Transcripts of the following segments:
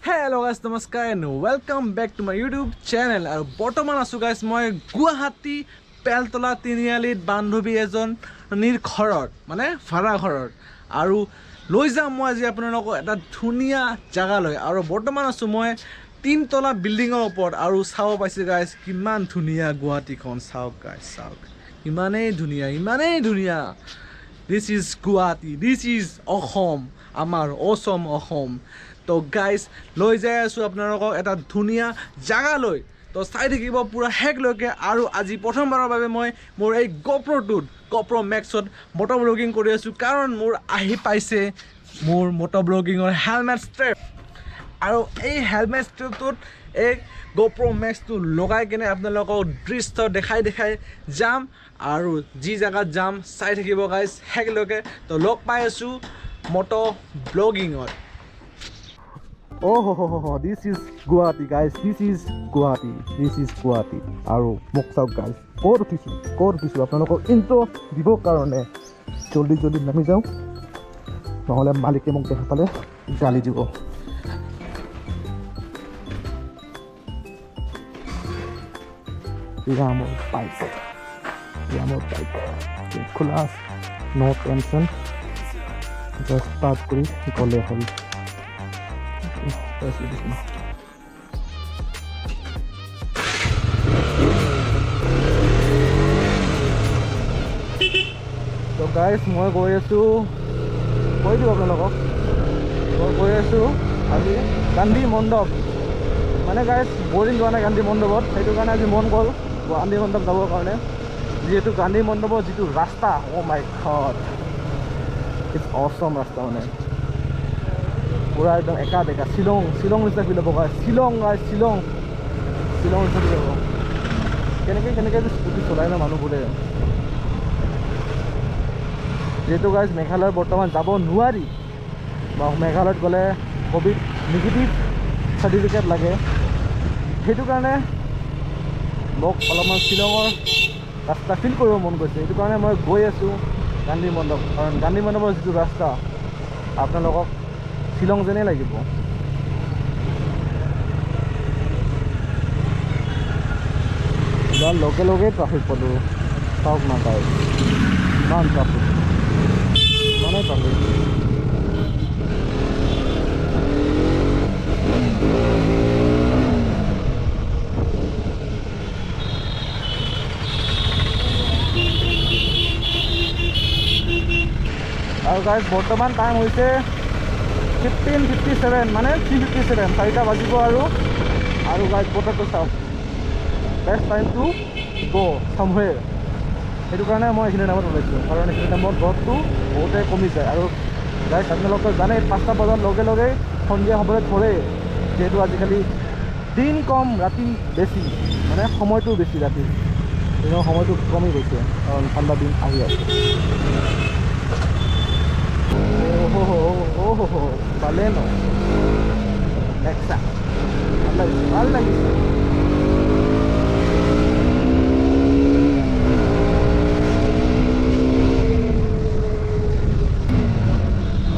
Hello' guys, নমস্কাৰ and welcome back to my YouTube channel. আৰু বৰ্তমান আছোঁ গাইজ মই গুৱাহাটী বেলতলা তিনিআলিত বান্ধৱী এজনীৰ ঘৰত, মানে ভাড়া ঘৰত। আৰু লৈ যাম মই আজি আপোনালোকক এটা ধুনীয়া জেগালৈ। আৰু বৰ্তমান আছোঁ মই তিনতলা বিল্ডিঙৰ ওপৰত আৰু চাব পাইছে গাইজ কিমান ধুনীয়া গুৱাহাটীখন। চাওক গাইজ, চাওক, ইমানেই ধুনীয়া, ইমানেই ধুনীয়া। This is Guwahati, this is Assam, আমাৰ অসম অসম। তো গাইজ, লৈ যাই আছোঁ আপোনালোকক এটা ধুনীয়া জেগালৈ, তো চাই থাকিব পূৰা শেষলৈকে। আৰু আজি প্ৰথমবাৰৰ বাবে মই মোৰ এই গপ্ৰটোত, গপ্ৰ মেক্সত মটৰ ব্লগিং কৰি আছোঁ, কাৰণ মোৰ আহি পাইছে মোৰ মটৰ ব্লগিঙৰ হেলমেট ষ্ট্ৰেপ। আৰু এই হেলমেট ষ্ট্ৰেপটোত এই গপ্ৰ মেক্সটো লগাই কেনে আপোনালোকক দৃশ্য দেখাই দেখাই যাম। আৰু যি জেগাত যাম চাই থাকিব গাইজ শেষলৈকে। তো লগ পাই আছোঁ মট ব্লগিঙত। Oh ho ho ho, this is Guwahati, guys, this is Guwahati, this is Guwahati. আৰু মোক চাওক গাইজ, ক'ত উঠিছোঁ, ক'ত উঠিছোঁ। আপোনালোকক ইণ্ট্ৰ' দিবৰ কাৰণে জল্দি জল্দি নামি যাওঁ, নহ'লে মালিকে মোক দেখা পালে গালি দিব। এয়া মোৰ বাইক, এয়া মোৰ বাইক, খোলা আছে, ন' টেনশ্যন, জাষ্ট ষ্টাৰ্ট কৰি গ'লে হ'ল। পাইছোঁ দেখোন। তো গাইজ, মই গৈ আছোঁ, কৈ দিওঁ আপোনালোকক, মই গৈ আছোঁ আজি গান্ধী মণ্ডপ। মানে গাইজ, বহুত দিন যোৱা নাই গান্ধী মণ্ডপত, সেইটো কাৰণে আজি মন গ'ল গান্ধী মণ্ডপ যাবৰ কাৰণে। যিহেতু গান্ধী মণ্ডপৰ যিটো ৰাস্তা, oh my God, it's awesome ৰাস্তা, মানে পূৰা একদম একা বেকা, শ্বিলং শ্বিলং নিচিনা ফিল হ'ব গাইজ, শ্বিলং গাইজ, শ্বিলং শ্বিলং নিচিনা ফিল হ'ব। কেনেকৈ কেনেকৈ যে স্কুটি চলাই ন মানুহবোৰে। যিহেতু গাইজ মেঘালয়ত বৰ্তমান যাব নোৱাৰি, বা মেঘালয়ত গ'লে ক'ভিড নিগেটিভ চাৰ্টিফিকেট লাগে, সেইটো কাৰণে মোক অলপমান শ্বিলঙৰ ৰাস্তা ফিল কৰিব মন গৈছে। সেইটো কাৰণে মই গৈ আছোঁ গান্ধী মণ্ডপ, কাৰণ গান্ধী মণ্ডপৰ যিটো ৰাস্তা আপোনালোকক শ্বিলং যেনেই লাগিব। যোৱাৰ লগে লগেই ট্ৰাফিক পালোঁ। চাওক না গাইজ, ইমান ট্ৰাফিক, ইমানেই ট্ৰাফিক। আৰু গাইজ, বৰ্তমান টাইম হৈছে 15:57, মানে 3:57, 4টা বাজিব। আৰু গাইজ, বতৰটো চাওক, best time to go somewhere. সেইটো কাৰণে মই এইখিনি টাইমত ওলাইছোঁ, কাৰণ এইখিনি টাইমত ৰ'দটো বহুতে কমি যায়। আৰু গাইজ, আপোনালোকে জানে 5টা বজাৰ লগে লগেই সন্ধিয়া হ'বলৈ ধৰে, যিহেতু আজিকালি দিন কম ৰাতি বেছি, মানে সময়টো বেছি, ৰাতি দিনৰ সময়টো কমি গৈছে, কাৰণ ঠাণ্ডা দিন আহি আছে। অ' হ, পালে ন নেক্সা, ভাল লাগিছে, ভাল লাগিছে।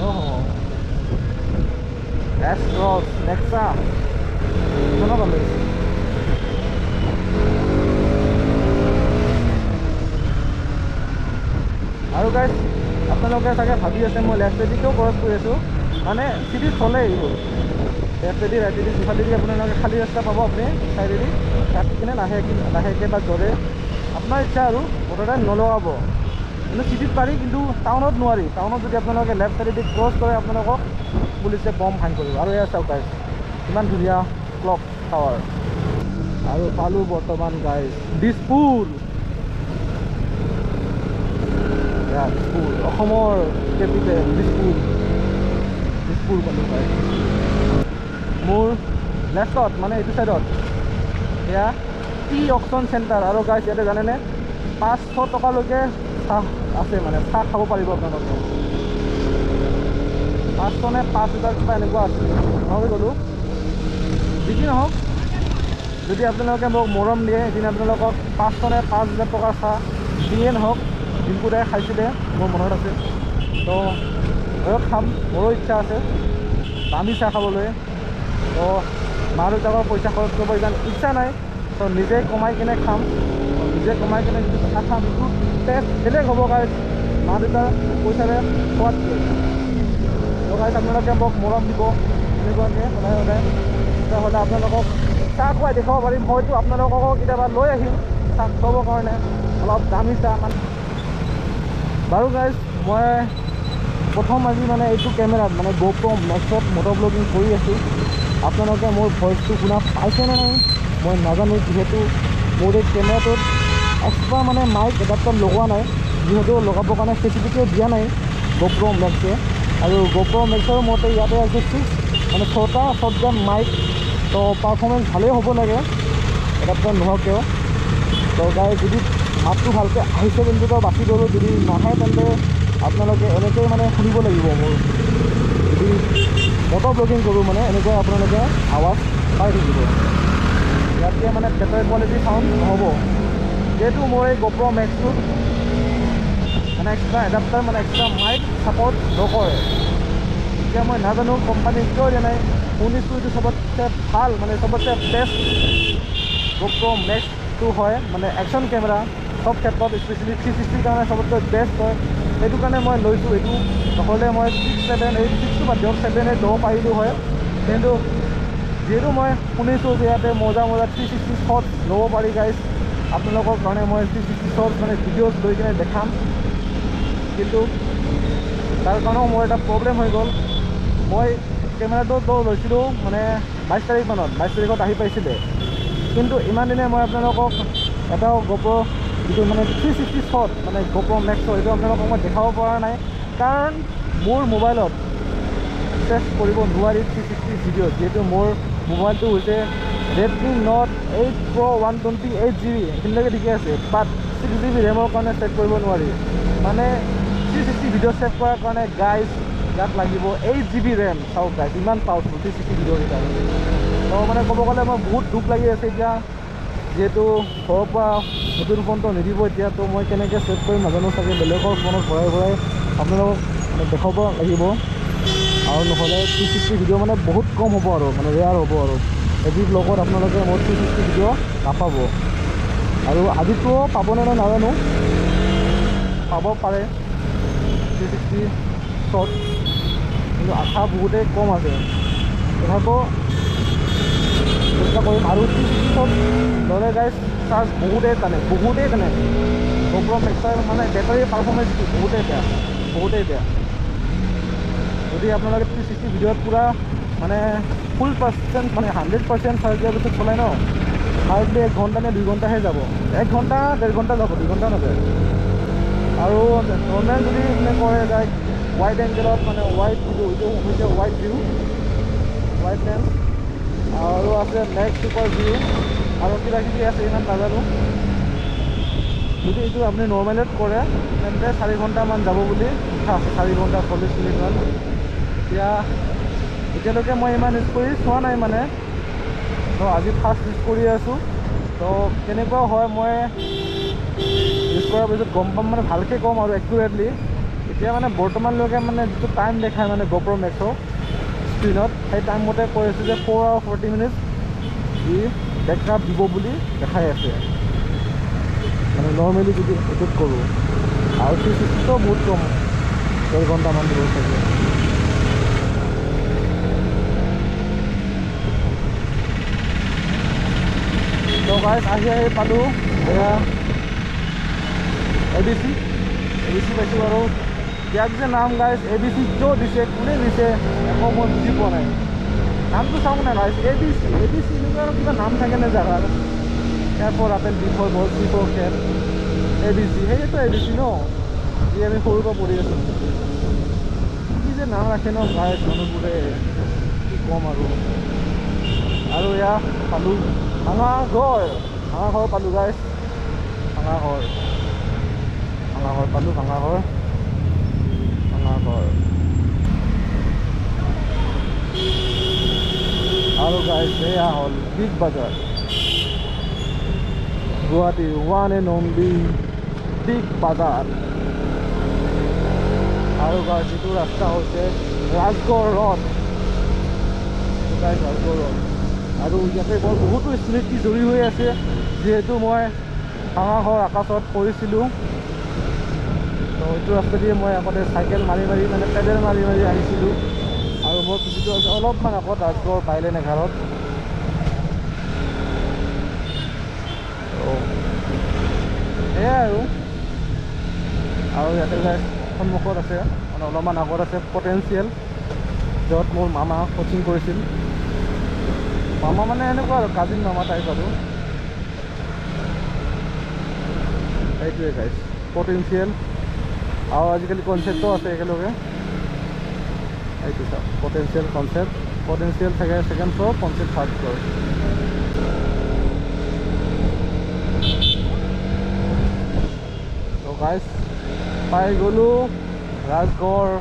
অহ, এছ ক্ৰছ নেক্সা কেনেকুৱা ভাল লাগিছে। আৰু গাইজ, আপোনালোকে চাগে ভাবি আছে মই লেফ্ট চাইডে কিয় ক্ৰছ কৰি আছোঁ। মানে চিটিত চলে এইবোৰ, লেফ্ট চাইডে, ৰাইট চাইডে, দুফালেদি আপোনালোকে খালী ৰাস্তা পাব। আপুনি চাইডেদি কাটি কিনে লাহেকৈ লাহেকৈ বা জোৰে, আপোনাৰ ইচ্ছা, আৰু মুঠতে নলগাব। কিন্তু চিটিত পাৰি, কিন্তু টাউনত নোৱাৰি। টাউনত যদি আপোনালোকে লেফ্ট চাইডেদি ক্ৰছ কৰে, আপোনালোকক পুলিচে বম ফাইন কৰিব। আৰু এয়া চাওক গাইজ, ইমান ধুনীয়া ক্লক টাৱাৰ। আৰু পালোঁ বৰ্তমান গাইজ দিছপুৰ। এয়া দিছপুৰ, অসমৰ কেপিটেল দিছপুৰ। দিছপুৰ পালোঁ গাইজ। মোৰ লেফ্টত, মানে এইটো চাইডত এয়া টি অকশ্যন চেণ্টাৰ। আৰু গাইজ, ইয়াতে জানেনে 500 টকালৈকে চাহ আছে, মানে চাহ খাব পাৰিব আপোনালোকে। 500 নে 5000 কিবা এনেকুৱা আছে, পাহৰি গ'লোঁ। যি কি নহওক, যদি আপোনালোকে মোক মৰম দিয়ে, এদিন আপোনালোকক 500 নে 5000 টকাৰ চাহ যিয়ে নহওক, ডিম্পু দাই খাইছিলে, মোৰ মনত আছে। তো ময়ো খাম, মোৰো ইচ্ছা আছে দামী চাহ খাবলৈ। তো মা দেউতাকৰ পইচা খৰচ কৰিব ইমান ইচ্ছা নাই, তো নিজে কমাই কিনে খাম। নিজে কমাই কিনে যিটো চাহ খাম সেইটো টেষ্ট বেলেগ হ'ব গাইজ, মা দেউতাৰ পইচাৰে খোৱাতকৈ। তো গাইজ আপোনালোকে মোক মৰম দিব এনেকুৱাকৈ সদায় সদায়, তেতিয়াহ'লে আপোনালোকক চাহ খুৱাই দেখুৱাব পাৰিম। হয়তো আপোনালোককো কেতিয়াবা লৈ আহিম চাহ খুৱাবৰ কাৰণে, অলপ দামী চাহ মানে। বাৰু গাইজ মই প্ৰথম আজি মানে এইটো কেমেৰাত মানে GoPro মেক্সত মটৰ ব্লগিং কৰি আছোঁ। আপোনালোকে মোৰ ভইচটো শুনা পাইছেনে নাই মই নাজানো, যিহেতু মোৰ এই কেমেৰাটোত এক্সট্ৰা মানে মাইক এডাপ্টাৰ লগোৱা নাই, যিহেতু লগাবৰ কাৰণে ফেচিলিটিও দিয়া নাই GoPro মেক্সে। আৰু GoPro মেক্সৰ মতে ইয়াতে আছে 6 মানে 6টা শ্বটগান মাইক, তো পাৰফৰ্মেঞ্চ ভালেই হ'ব লাগে এডাপ্টাৰ নোহোৱাকৈও। তো গাইজ যদি মাতটো ভালকৈ আহিছে তেন্তে তো বাচি গ'লোঁ, যদি নাহে তেন্তে আপোনালোকে এনেকৈয়ে মানে শুনিব লাগিব। মোৰ যদি মটৰ ব্লগিং কৰোঁ মানে এনেকৈ আপোনালোকে আৱাজ পাই থাকিব, ইয়াতকৈ মানে বেটাৰ কোৱালিটি চাউণ্ড নহ'ব। যিহেতু মোৰ এই GoPro মেক্সটোত মানে এক্সট্ৰা এডাপ্টাৰ মানে এক্সট্ৰা মাইক ছাপৰ্ট নকৰে। এতিয়া মই নাজানো কোম্পানী কিয় দিয়া নাই। শুনিছোঁ এইটো চবতকৈ ভাল মানে চবতকৈ বেষ্ট GoPro মেক্সটো হয়, মানে একশ্যন কেমেৰা চব ক্ষেত্ৰত, স্পেচিয়েলি 360ৰ কাৰণে চবতকৈ বেষ্ট হয়। সেইটো কাৰণে মই লৈছোঁ এইটো, নহ'লে মই 6 7 8 6টো বাদ দিয়ক, 7 8 ল'ব পাৰিলোঁ হয়। কিন্তু যিহেতু মই শুনিছোঁ যে ইয়াতে মজা মজা 360 শ্বটছ ল'ব পাৰি গাইজ, আপোনালোকৰ কাৰণে মই 360 শ্বটছ মানে ভিডিঅ'ছ লৈ কিনে দেখাম। কিন্তু তাৰ কাৰণেও মোৰ এটা প্ৰব্লেম হৈ গ'ল। মই কেমেৰাটো লৈছিলোঁ মানে 22 তাৰিখ মানত, 22 তাৰিখত আহি পাইছিলে। কিন্তু ইমান দিনে মই আপোনালোকক এটাও GoPro যিটো মানে 360 শ্বট মানে GoPro মেক্সৰ এইটো আপোনালোকক মই দেখাব পৰা নাই, কাৰণ মোৰ মোবাইলত ছেভ কৰিব নোৱাৰি 360 ভিডিঅ', যিহেতু মোৰ মোবাইলটো হৈছে Redmi Note 8 Pro 128GB, এইখিনিলৈকে ঠিকে আছে, বাট 6GB ৰেমৰ কাৰণে ছেভ কৰিব নোৱাৰি। মানে 360 ভিডিঅ' ছেভ কৰাৰ কাৰণে গাইজ ইয়াত লাগিব 8GB RAM. চাওক গাইজ ইমান পাৱাৰফুল 360 ভিডিঅ'কেইটা। তো মানে ক'ব গ'লে মই বহুত দুখ লাগি আছে এতিয়া, যিহেতু ঘৰৰ পৰা নতুন ফোনটো নিদিব এতিয়া, তো মই কেনেকৈ ছেভ কৰিম নাজানো, চাগে বেলেগৰ ফোনত ভৰাই ভৰাই আপোনালোকক মানে দেখুৱাব লাগিব। আৰু নহ'লে 360 ভিডিঅ' মানে বহুত কম হ'ব আৰু মানে ৰেয়াৰ হ'ব আৰু এভৰি ব্লগত আপোনালোকে মোৰ 360 ভিডিঅ' নাপাব। আৰু আজিতো পাবনে নাই নাজানো, পাব পাৰে 360 শ্বট, কিন্তু আশা বহুতেই কম আছে। তথাপিও চেষ্টা কৰিম। আৰু 360 শ্বট ল'লে গাইজ চাৰ্জ বহুতেই টানে, বহুতেই টানে। GoPro মেক্সৰ মানে বেটাৰী পাৰফৰ্মেঞ্চটো বহুতেই বেয়া, বহুতেই বেয়া। যদি আপোনালোকে 360 ভিডিঅ'ত পূৰা মানে ফুল পাৰ্চেণ্ট মানে 100% চাৰ্জ দিয়াৰ পিছত চলাই ন, হাৰ্ডলি 1 ঘণ্টা নে 2 ঘণ্টাহে যাব, 1 ঘণ্টা 1.5 ঘণ্টা যাব, 2 ঘণ্টা নাযায়। আৰু নৰ্মেল যদি মানে কৰে লাইক ৱাইড এংগেলত মানে ৱাইড যিটো এইটো হৈছে ৱাইড ভিউ, ৱাইড লেন্স, আৰু আছে মেক্স ছুপাৰ ভিউ, আৰু কিবা কিবি আছে ইমান নাজানো। যদি এইটো আপুনি নৰ্মেলত কৰে তেন্তে 4 ঘণ্টামান যাব বুলি লিখা আছে, 4 ঘণ্টা 40 মিনিটমান। এতিয়ালৈকে মই ইমান ইউজ কৰি চোৱা নাই মানে, তো আজি ফাৰ্ষ্ট ইউজ কৰি আছোঁ, তো কেনেকুৱা হয় মই ইউজ কৰাৰ পিছত গম পাম, মানে ভালকৈ ক'ম আৰু একুৰেটলি। এতিয়া মানে বৰ্তমানলৈকে মানে যিটো টাইম দেখায় মানে GoPro মেক্সৰ স্ক্ৰীণত, সেই টাইম মতে কৈ আছোঁ যে 4 hour 40 minutes ই বেকআপ দিব বুলি দেখাই আছে, মানে নৰ্মেলি যদি এইটোত কৰোঁ। আৰু 360টো বহুত কম, 1.5 ঘণ্টামান দিব চাগে। তো গাইজ আহি আহি পালোঁ এয়া এ বি চি পাইছোঁ। আৰু ইয়াক যে নাম গাইজ এ বি চি কিয় দিছে, কোনে দিছে একো মই বুজি পোৱা নাই। নামটো চাওঁ না guys, A B C এনেকুৱা আৰু কিবা নাম থাকেনে জেগাৰ? A for apple, B for ball, C for cat, A B C, সেইটো এ বি চি ন, যি আমি সৰুৰ পৰা পঢ়ি আছোঁ। কি যে নাম ৰাখে ন গাইজ মানুহবোৰে, কি ক'ম আৰু। আৰু এয়া পালোঁ ভাঙাঘৰ, ভাঙাঘৰ পালোঁ গাইজ, ভাঙাঘৰ, ভাঙাঘৰ পালোঁ, ভাঙাঘৰ, ভাঙাঘৰ। আৰু গাইজ এয়া হ'ল বিগ বাজাৰ, গুৱাহাটীৰ one and only big Bazaar. আৰু গাইজ যিটো ৰাস্তা হৈছে ৰাজগড় ৰড, আছোঁ গাইজ ৰাজগড়ত। আৰু ইয়াতে মোৰ বহুতো স্মৃতি জড়ি হৈ আছে, যিহেতু মই ভাঙাঘৰ আকাশত পঢ়িছিলোঁ। তো এইটো ৰাস্তা দিয়ে মই আগতে চাইকেল মাৰি মাৰি মানে পেডেল মাৰি মাৰি আহিছিলোঁ। আৰু মোৰ পিজিটো আছে অলপমান আগত ৰাজগড় বাইলেন 11ত। সেয়াই আৰু। আৰু ইয়াতে সন্মুখত আছে মানে অলপমান আগত আছে পটেঞ্চিয়েল, য'ত মোৰ মামা কোচিং কৰিছিল। মামা মানে এনেকুৱা আৰু কাজিন মামা টাইপ আৰু। সেইটোৱে গাইজ পটেঞ্চিয়েল। আৰু আজিকালি কনচেপ্টো আছে একেলগে। এইটো চাওক পটেঞ্চিয়েল কনচেপ্ট, পটেঞ্চিয়েল থাকে second floor, concept third floor. তো গাইজ পাই গ'লোঁ ৰাজগড়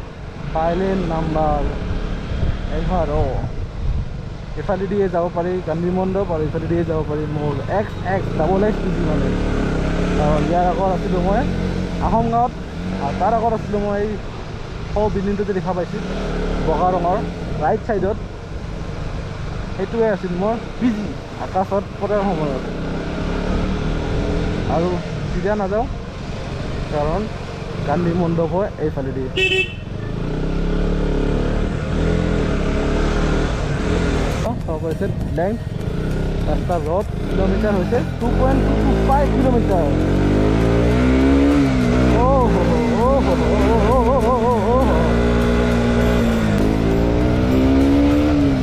বাইলেন নাম্বাৰ 11। এইফালে দিয়ে যাব পাৰি গান্ধী মণ্ডপ, আৰু এইফালে দিয়ে যাব পাৰি মোৰ X X double X P G মানে। কাৰণ ইয়াৰ আগত আছিলোঁ মই আহোম গাঁৱত, আৰু তাৰ আগত আছিলোঁ মই এই সৰু বিল্ডিংটো যে দেখা পাইছোঁ বগা ৰঙৰ ৰাইট ছাইডত, সেইটোৱে আছিল মোৰ পি জি আকাশত পৰাৰ সময়ত। আৰু চিধা নাযাওঁ, কাৰণ গান্ধী মণ্ডপ হয় এইফালে দিয়ে। চাব পাৰিছে লেংথ ৰাস্তাৰ ৰ'ড কিলোমিটাৰ হৈছে 2.225 কিলোমিটাৰ।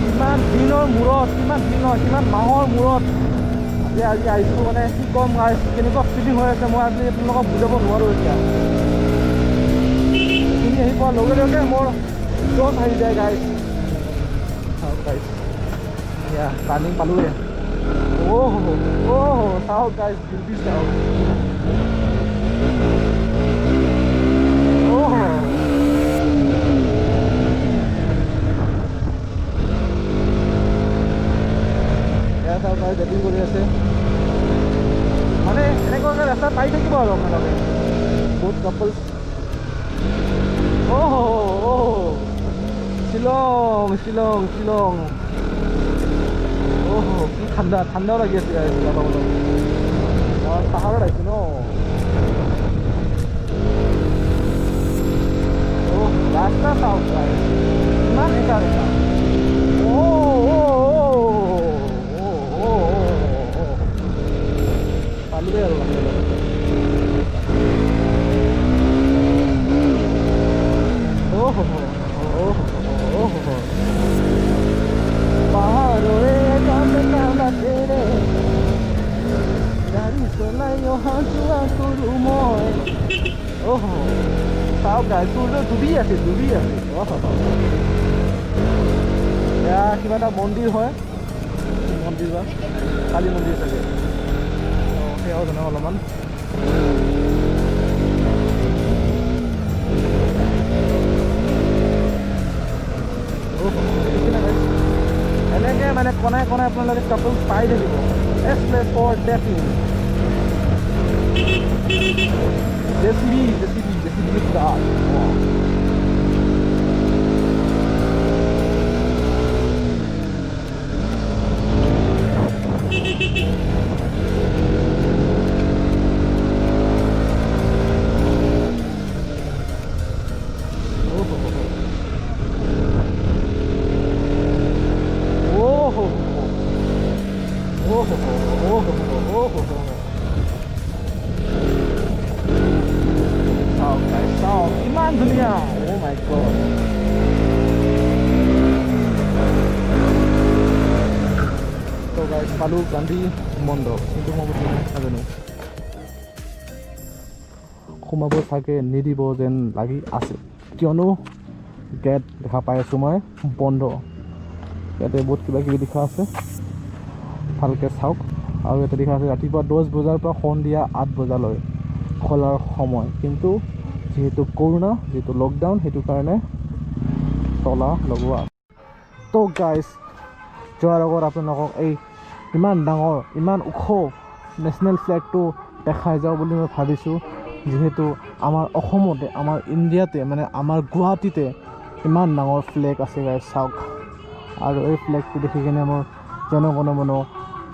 কিমান দিনৰ মূৰত, কিমান দিন নহয় কিমান মাহৰ মূৰত আজি আজি আহিছোঁ। মানে কি ক'ম গাইজ, কেনেকুৱা ফিলিং হৈ আছে মই আজি আপোনালোকক বুজাব নোৱাৰোঁ। এতিয়া এইখিনি আহি পোৱাৰ লগে লগে মোৰ জোচ আহি যায় গাইজ। চাওক গাইজ, এয়া টাৰ্ণিং পালোঁৱে। অ' অ' চাওক গাইজ, বিউটি চাওক। অ' এয়া চাওক গাইজ, বেটিং কৰি আছে। মানে এনেকুৱাকৈ ৰাস্তা পাই থাকিব আৰু আপোনালোকে বহুত কাপলছ। অ' অ' শ্বিলং শ্বিলং শ্বিলং। অহ কি ঠাণ্ডা, ঠাণ্ডাও লাগি আছে গাইজ অলপ অলপ। মই পাহাৰত আহিছোঁ ন। অহ ৰাস্তা চাওক গাইজ, ইমান একা একা। পালোৱে আৰু অহ অহ পাহাৰৰে কামতেৰে গাড়ী চলাই অহা যোৱা কৰোঁ মই। অহ চাওক গাইজ, সূৰ্য ডুবি আছে, ডুবি আছে। অহ এয়া কিবা এটা মন্দিৰ হয়, মন্দিৰ বা কালী মন্দিৰ চাগে। সেয়াও জানো অলপমান। এনেকৈ মানে কণাই কণাই আপোনালোকে কাপল পাই থাকিব। Best place for dating. JCB, JCB, JCB start. ইমান ধুনীয়া। অ' মাই গড। তো গাইজ পালোঁ গান্ধী মণ্ডপ, কিন্তু মই নাজানো সোমাব চাগে নিদিব যেন লাগি আছে, কিয়নো গেট দেখা পাই আছোঁ মই বন্ধ। ইয়াতে বহুত কিবা কিবি লিখা আছে, ভালকৈ চাওক। আৰু ইয়াতে লিখা আছে ৰাতিপুৱা 10 বজাৰ পৰা সন্ধিয়া 8 বজালৈ খোলাৰ সময়, কিন্তু যিহেতু কৰোণা, যিহেতু লকডাউন, সেইটো কাৰণে তলা লগোৱা। তো গাইজ যোৱাৰ আগত আপোনালোকক এই ইমান ডাঙৰ ইমান ওখ নেশ্যনেল ফ্লেগটো দেখাই যাওঁ বুলি মই ভাবিছোঁ, যিহেতু আমাৰ অসমতে, আমাৰ ইণ্ডিয়াতে, মানে আমাৰ গুৱাহাটীতে ইমান ডাঙৰ ফ্লেগ আছে গাইজ চাওক। আৰু এই ফ্লেগটো দেখি কিনে মোৰ জনগণমন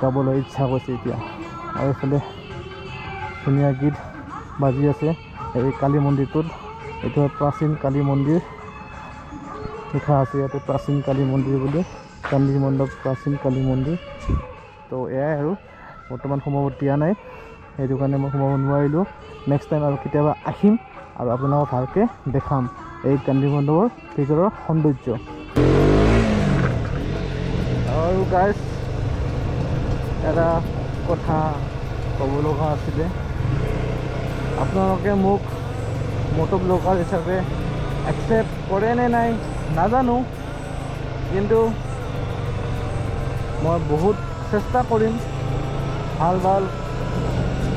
গাবলৈ ইচ্ছা কৰিছে এতিয়া। আৰু এইফালে ধুনীয়া গীত বাজি আছে এই কালী মন্দিৰটোত। এইটো প্ৰাচীন কালী মন্দিৰ লিখা আছে ইয়াতে, প্ৰাচীন কালী মন্দিৰ বুলি, গান্ধী মণ্ডপ প্ৰাচীন কালী মন্দিৰ। তো এয়াই আৰু, বৰ্তমান সোমাব দিয়া নাই, সেইটো কাৰণে মই সোমাব নোৱাৰিলোঁ। নেক্সট টাইম আৰু কেতিয়াবা আহিম আৰু আপোনালোকক ভালকৈ দেখাম এই গান্ধী মণ্ডপৰ ভিতৰৰ সৌন্দৰ্য। আৰু গাইজ এটা কথা ক'ব লগা আছিলে, আপোনালোকে মোক মটো ব্লগাৰ হিচাপে একচেপ্ট কৰে নে নাই নাজানো, কিন্তু মই বহুত চেষ্টা কৰিম ভাল ভাল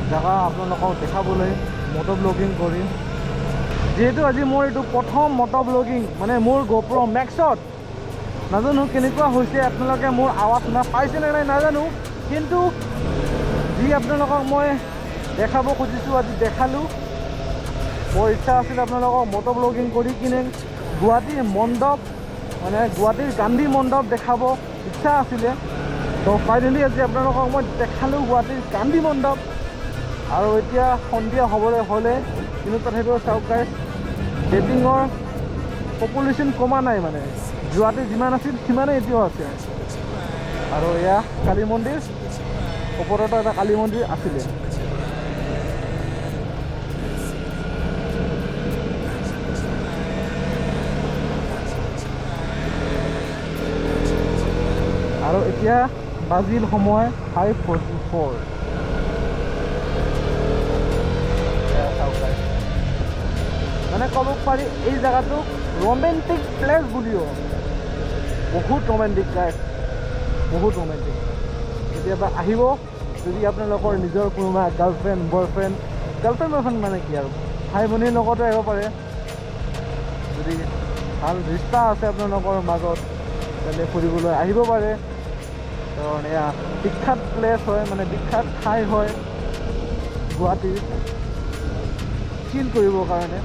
জেগা আপোনালোকক দেখাবলৈ, মটো ব্লগিং কৰি। যিহেতু আজি মোৰ এইটো প্ৰথম মটো ব্লগিং, মানে মোৰ GoPro মেক্সত, নাজানো কেনেকুৱা হৈছে, আপোনালোকে মোৰ আৱাজ শুনা পাইছে নে নাই নাজানো, কিন্তু যি আপোনালোকক মই দেখাব খুজিছোঁ আজি দেখালোঁ। মোৰ ইচ্ছা আছিল আপোনালোকক মটো ব্লগিং কৰি কিনে গুৱাহাটীৰ মণ্ডপ, মানে গুৱাহাটীৰ গান্ধী মণ্ডপ দেখাব ইচ্ছা আছিলে। তো ফাইনেলি আজি আপোনালোকক মই দেখালোঁ গুৱাহাটীৰ গান্ধী মণ্ডপ। আৰু এতিয়া সন্ধিয়া হ'বলৈ হ'লে, কিন্তু তথাপিও চাওক গাইজ, ডেটিঙৰ পপুলেশ্যন কমা নাই, মানে যোৱাতে যিমান আছিল সিমানেই এতিয়াও আছে। আৰু এয়া কালী মন্দিৰ, ওপৰতো এটা কালী মন্দিৰ আছিলে। আৰু এতিয়া বাজিল সময় 5:44। মানে ক'ব পাৰি এই জেগাটোক ৰোমেণ্টিক প্লেচ বুলিও, বহুত ৰোমেণ্টিক গাইজ, বহুত ৰোমেণ্টিক। কেতিয়াবা আহিব যদি আপোনালোকৰ নিজৰ কোনোবা গাৰ্লফ্ৰেণ্ড, বয়ফ্ৰেণ্ড, গাৰ্লফ্ৰেণ্ড বয়ফ্ৰেণ্ড মানে কি আৰু, ভাই ভনীৰ লগতো আহিব পাৰে। যদি ভাল ৰিষ্টা আছে আপোনালোকৰ মাজত, তেন্তে ফুৰিবলৈ আহিব পাৰে। কাৰণ এয়া বিখ্যাত প্লেচ হয়, মানে বিখ্যাত ঠাই হয় গুৱাহাটীৰ চিল কৰিবৰ কাৰণে।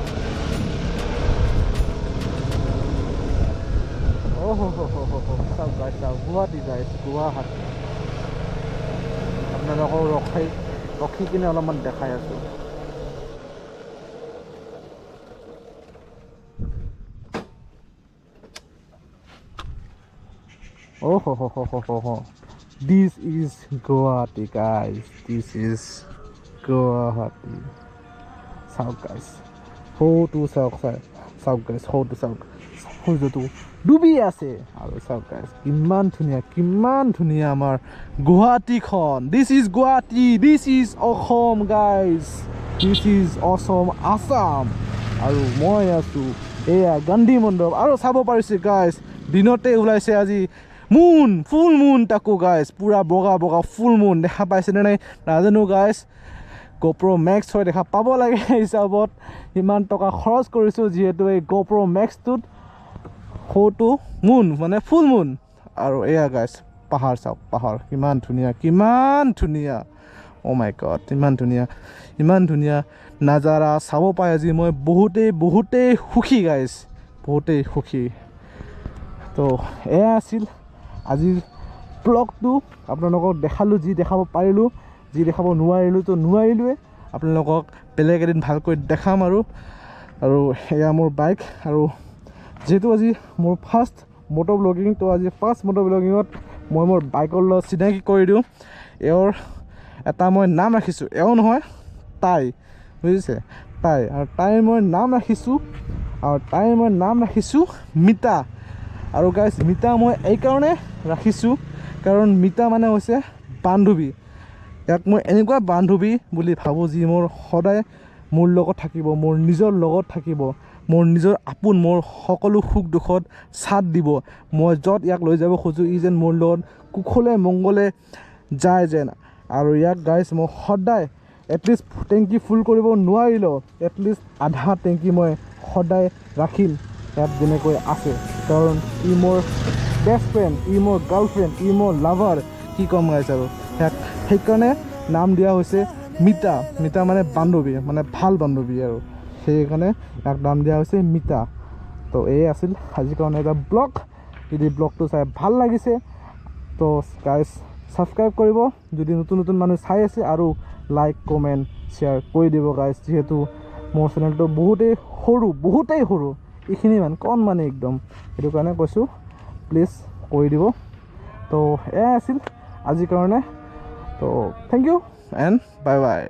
অ' হ হ হ হ, চাওক গাইজ, চাওক গুৱাহাটী গাইজ, গুৱাহাটী। আপোনালোকক ৰখি কিনে অলপমান দেখাই আছোঁ। Oh, ho, ho, ho, ho, ho, ho. This is Guwahati, guys. This is Guwahati. চাওক guys, সৌটো চাওক, চাওক guys, সৌটো চাওক, সূৰ্যটো ডুবি আছে। আৰু চাওক guys, কিমান ধুনীয়া, কিমান ধুনীয়া আমাৰ গুৱাহাটীখন। This is Guwahati, this is Assam guys, this is Assam, Assam. আৰু মই আছোঁ এয়া গান্ধী মণ্ডপ। আৰু চাব পাৰিছে guys, দিনতে ওলাইছে আজি মুন, ফুল মুন তাকো গাইজ, পূৰা বগা বগা ফুল মুন। দেখা পাইছেনে নাই নাজানো গাইজ, GoPro Max হয় দেখা পাব লাগে হিচাপত। ইমান টকা খৰচ কৰিছোঁ যিহেতু এই GoPro Maxটোত সৌটো মুন, মানে ফুল মুন। আৰু এয়া গাইজ পাহাৰ চাওক, পাহাৰ কিমান ধুনীয়া, কিমান ধুনীয়া। অ' মাই গড, ইমান ধুনীয়া, ইমান ধুনীয়া নাজাৰা চাব পাই আজি মই বহুতেই বহুতেই সুখী গাইজ, বহুতেই সুখী। তো এয়া আছিল আজিৰ ব্লগটো, আপোনালোকক দেখালোঁ যি দেখাব পাৰিলোঁ, যি দেখাব নোৱাৰিলোঁ তো নোৱাৰিলোৱে। আপোনালোকক বেলেগ এদিন ভালকৈ দেখাম। আৰু এয়া মোৰ বাইক। আৰু যিহেতু আজি মোৰ ফাৰ্ষ্ট মটো ব্লগিং, তো আজি ফাৰ্ষ্ট মটো ব্লগিঙত মই মোৰ বাইকৰ লগত চিনাকি কৰি দিওঁ। এওঁৰ এটা মই নাম ৰাখিছোঁ, এওঁ নহয় তাই, বুজিছে, তাই। আৰু তাইৰ মই নাম ৰাখিছোঁ, আৰু তাইৰ মই নাম ৰাখিছোঁ মিতা। আৰু গাইজ মিতা মই এইকাৰণে ৰাখিছোঁ কাৰণ মিতা মানে হৈছে বান্ধৱী। ইয়াক মই এনেকুৱা বান্ধৱী বুলি ভাবোঁ যি মোৰ সদায় মোৰ লগত থাকিব, মোৰ নিজৰ লগত থাকিব, মোৰ নিজৰ আপোন, মোৰ সকলো সুখ দুখত সাথ দিব। মই য'ত ইয়াক লৈ যাব খোজোঁ ই যেন মোৰ লগত কুশলে মংগলে যায় যেন। আৰু ইয়াক গাইজ মই সদায় এটলিষ্ট টেংকি ফুল কৰিব নোৱাৰিলেও এটলিষ্ট আধা টেংকি মই সদায় ৰাখিম ইয়াত যেনেকৈ আছে, কাৰণ ই মোৰ বেষ্ট ফ্ৰেণ্ড, ই মোৰ গাৰ্লফ্ৰেণ্ড, ই মোৰ লাভাৰ, কি ক'ম গাইজ। আৰু ইয়াক সেইকাৰণে নাম দিয়া হৈছে মিতা। মিতা মানে বান্ধৱী, মানে ভাল বান্ধৱী, আৰু সেইকাৰণে ইয়াক নাম দিয়া হৈছে মিতা। তো এয়ে আছিল আজিৰ কাৰণে এটা ব্লগ। যদি ব্লগটো চাই ভাল লাগিছে, তো গাইজ, ছাবস্ক্ৰাইব কৰিব যদি নতুন নতুন মানুহ চাই আছে আৰু লাইক, কমেণ্ট, শ্বেয়াৰ কৰি দিব গাইজ। যিহেতু মোৰ চেনেলটো বহুতেই সৰু, বহুতেই সৰু, এইখিনি মান কণমানি একদম, সেইটো কাৰণে কৈছোঁ, প্লিজ কৰি দিব। তো এয়াই আছিল আজিৰ কাৰণে। তো thank you and bye bye.